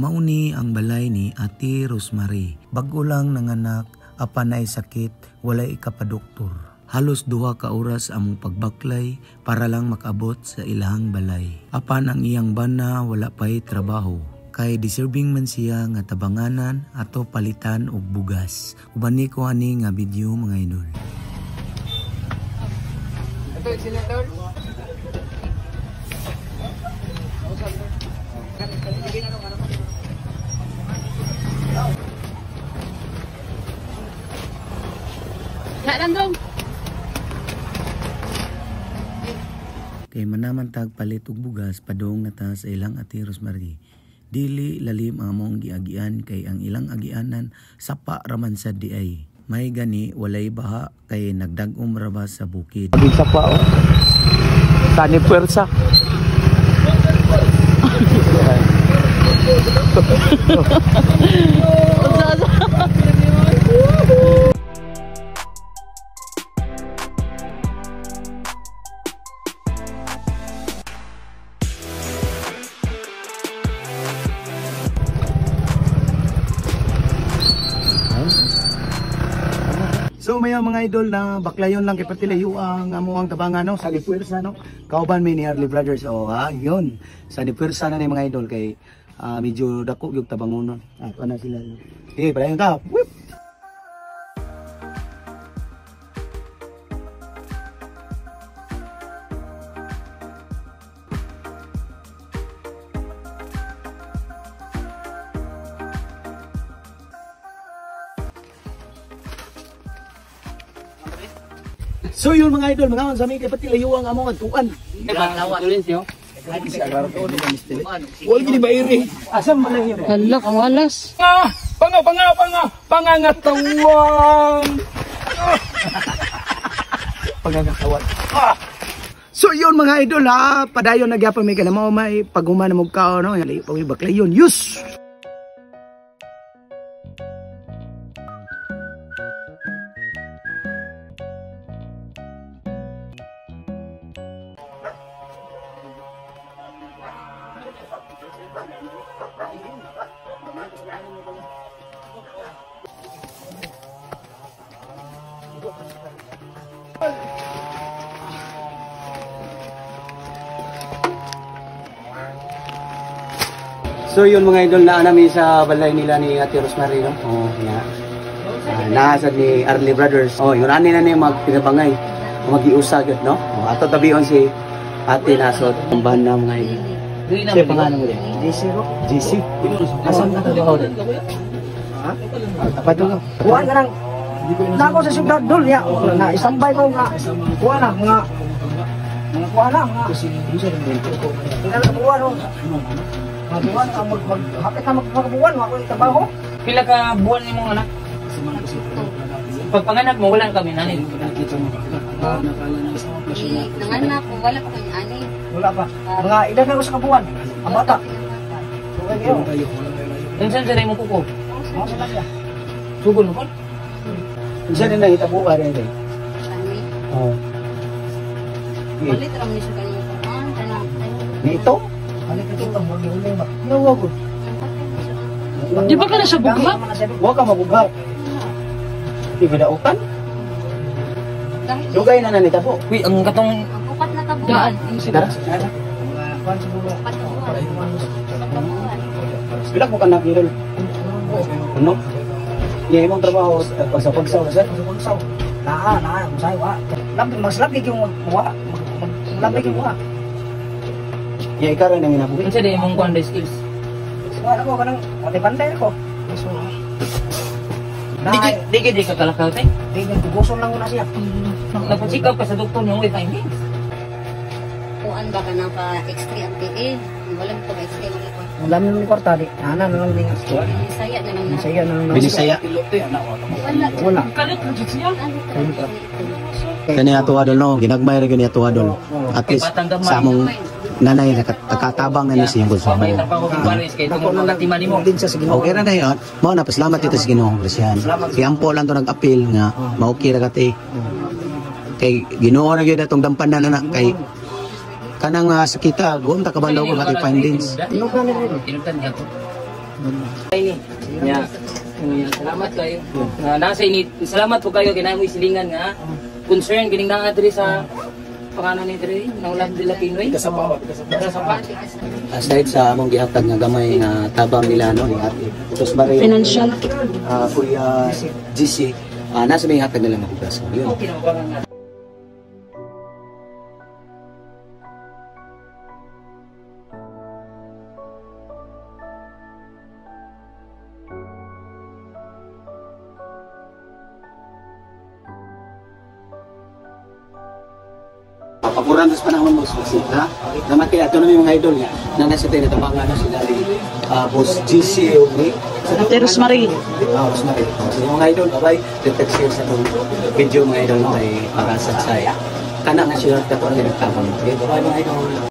Mauni ang balay ni Ate Rosemary. Bag-o lang nanganak, apan ay sakit, walay ikapadoktor. Halos 2 ka oras among pagbaklay para lang makaabot sa ilahang balay. Apan ang iyang bana wala pa'y trabaho. Kay deserving man siya nga tabanganan ato palitan og bugas. Ubani ko ani nga video, mga idol. Dong. Kay manaman tag palit og bugas, padong na ta sa ilang Ate Rosemary. Dili lalim ang among giagian kay ang ilang agianan sapa raman sad di ay. May gani walay baha kay nagdag-om ra ba sa bukid. Sa pa oh. Sani puwersa. So maya, mga idol, na baklayon lang kay patilayo ang amo ang tabangan, no, sa Puwersa, no. Kauban mi ni Harley Brothers. Oh ha, yun. Sa Puwersa na ni, mga idol, kay medyo dako yung tabangonon. Ah, na sila. Sige, padayon ta. Whip. So yun, mga idol, mga sa kay patilayo ang among adtuan. Wal gini ba iri? Asa man lang yun? Hala, kawalas. Panga panga panga pangangatawan. Pangangatawan. Ah! So yun, mga idol ha, padayon na gyapon may kanamo may paghuman na mo kao, no, layo pa baklayon. Yus. So yun, mga idol, na namin sa balay nila ni Ate Rosemary, no? Oh, yeah. Naasad ni Arlie Brothers. Oh, yun ani na ni magtinabangay. Magiusa gyud, no? Oh, ato tabion si Ate nasot ang na, mga idol. Siya pangalan mo din? JC ro. JC. Asan ka trabaho din? Ha? Tapat ko. Kuan ka nang na ako sa syudad dol ya. Na isambay ko nga kuan na mga mga kuan na mga tingnan ka buwan oh. Mga buwan ka mag mag hapit na magbuwan wa ko trabaho. Pila ka buwan imong anak? Pagpanganak mo, wala kami nani. Nanganak ko, wala pa kayong ani. Wala pa. Mga edad na ko sa kabuwan. Ang bata. Okay kayo. Unsan sa imong kuko? Mga sa siya. Sugol mo kon? Unsa din nahitabo ka rin? Ani. Oh. Palit ra man siya kanang kuan, kanang Ni ito? Balik ka dito, wag yung ba. Nawa ko. Di ba ka na siya bugha? Wa ka mabugha. Di ba dautan? Dahil Dugay na na nitabo. Uy, ang katong ang upat na kabuan. Dara. Kuan siguro. Upat na buwan. Upat na buwan. Pila mo ka na idol? Ano? Iya, imong trabaho pagsa-pagsaw sir. Pagsaw. Naa, naa, usay wa. Lambi mas lambi yung wa. Lambi yung wa. Iya, ikaw rin ang ginabuhi. Unsa di imong kuan skills? Wala ko kanang pantay-pantay ako. So, Di di di ka kalakaw te. Di guguson lang ko na siya. Nagpa-check up ka sa doktor nga way findings. Kuan ba ka na pa X-ray ang tiil? Wala mo pa X-ray mga kuan. Wala mo ni kwarta di. Ana na lang dinga. Binisaya na lang na. Saya na lang. Binisaya. Wala. Wala. Kalit mo jud siya. Ano ka? Kani ato adol, no, ginagmay ra gyud ni ato adol. At least sa among nanay nakatabang na ni siyang Wa may konsumo. trabaho kang pares kay tungod pagkatima nimo. Din siya sa Ginoo. Okay ra na yun. Mao na pasalamat dito sa Ginoong Christian. Siyampo lang to nag-appeal nga ma-okay ra ka te. Kay Ginoo ra gyud atong dampanan na kay kanang sakita, guom ta kabalo ko pati findings. Tinugtan niya to. Ini. Ya. Ya, salamat kayo. Nga nasa ini, salamat po kayo kay namoy silingan nga concern kining naa diri sa pangalan ni diri nang dila Pinoy. Kasapa. Kasapa. Aside sa among gihatag nga gamay nga tabang nila, no, ni Ate Rosemary. Financial. Kuya GC, nasa may hatag nila nga bugas. So, yun. Okay na ba nga? Papuran sa panahon mo, Susi, ha? Namatay, ato na may mga idol nga. Na nasa tayo natabangan na sila ni Boss GC o ni Ate Rosemary. Rosemary. So, mga idol, bye-bye. Detect share sa itong video, mga idol, kay para sa saya. Kana nga sila kato ang nagtabang. Okay, bye-bye, mga idol.